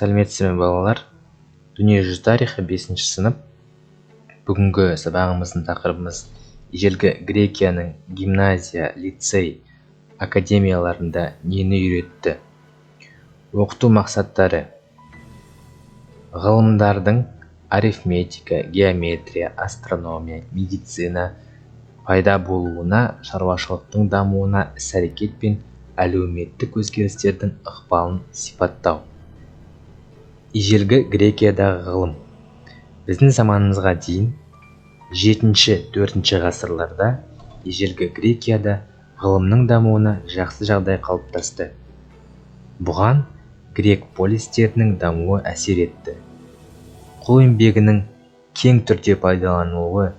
Сәлеметсіздер ме, балалар! Дүниежүзі тарихы, 5 сынып. Бүгінгі сабағымыздың тақырыбымыз: ежелгі Грекияның гимназия, лицей, академияларында нені үйретті? Оқыту мақсаттары: ғылымдардың арифметика, геометрия, астрономия, медицина пайда болуына, шаруашылықтың дамуына іс-әрекет пен әлеуметтік өзгерістердің ықпалын сипаттау. Ежелгі Грекиядағы ғылым. Біздің заманымызға дейін 7-4 ғасырларда ежелгі Грекияда ғылымның дамуына жақсы жағдай қалыптасты. Бұған грек полистерінің дамуы әсер етті. Құл еңбегінің кең түрде пайдаланылуы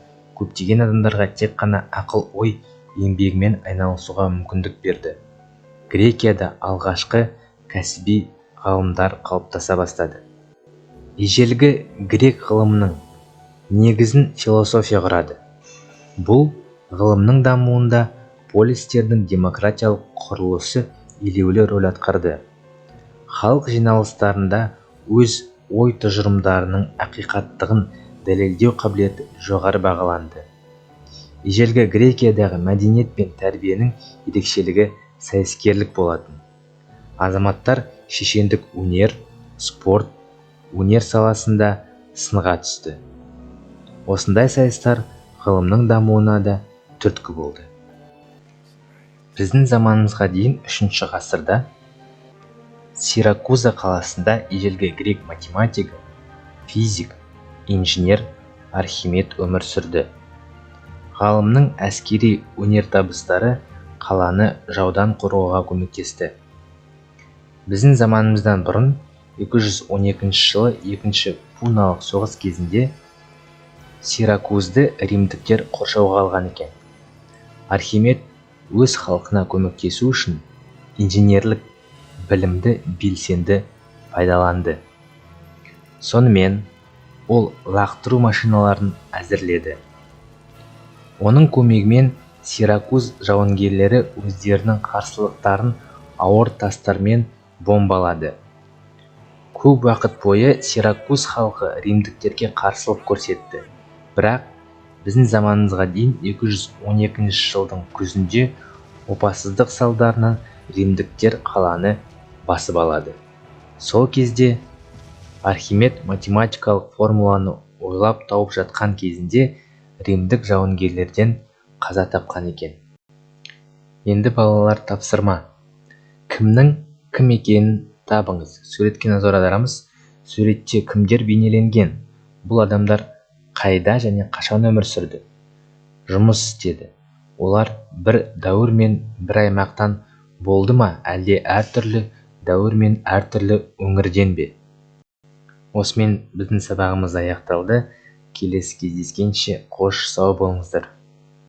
көптеген адамдарға тек қана ақыл-ой еңбегімен айналысуға мүмкіндік берді. Грекияда алғашқы кәсіби ғалымдар қалыптаса бастады. Ежелгі грек ғылымының негізін философия құрады. Бұл ғылымның дамуында полистердің демократиялық құрылысы елеулі рөл атқарды. Халық жиналыстарында өз ой тұжырымдарының ақиқаттығын дәлелдеу қабілеті жоғары бағаланды. Ежелгі Грекиядағы мәдениет пен тәрбиенің ерекшелігі сайыскерлік болатын. Азаматтар шешендік өнер, спорт, өнер саласында сынға түсті. Осындай сайыстар ғылымның дамуына да түрткі болды. Біздің заманымызға дейін 3 ғасырда Сиракуза қаласында ежелгі грек математигі, физик, инженер Архимед өмір сүрді. Ғалымның әскери өнертабыстары қаланы жаудан қорғауға көмектесті. Біздің заманымыздан бұрын 212 жылы Екінші Пуналық соғыс кезінде Сиракузды римдіктер қоршауға алған екен. Архимед өз халқына көмектесу үшін инженерлік білімді белсенді пайдаланды. Сонымен, ол лақтыру машиналарын әзірледі. Оның көмегімен Сиракуз жауынгерлері өздерінің қарсылықтарын ауыр тастармен бомбалады. Көп уақыт бойы Сиракуз халқы римдіктерге қарсылық көрсетті. Бірақ біздің заманымызға дейін 212 жылдың күзінде опасыздық салдарынан римдіктер қаланы басып алады. Сол кезде Архимед математикалық формуланы ойлап тауып жатқан кезінде римдік жауынгерлерден қаза тапқан екен. Енді, балалар, тапсырма. Кімнің кім екенін табыңыз. Суретке назар аударамыз. Суретте кімдер бейнеленген? Бұл адамдар қайда және қашан өмір сүрді, жұмыс істеді? Олар бір дәуір мен бір аймақтан болды ма, әлде әртүрлі дәуір мен әртүрлі өңірден бе? Осымен біздің сабағымыз аяқталды. Келесі кездескенше қош сау болыңыздар.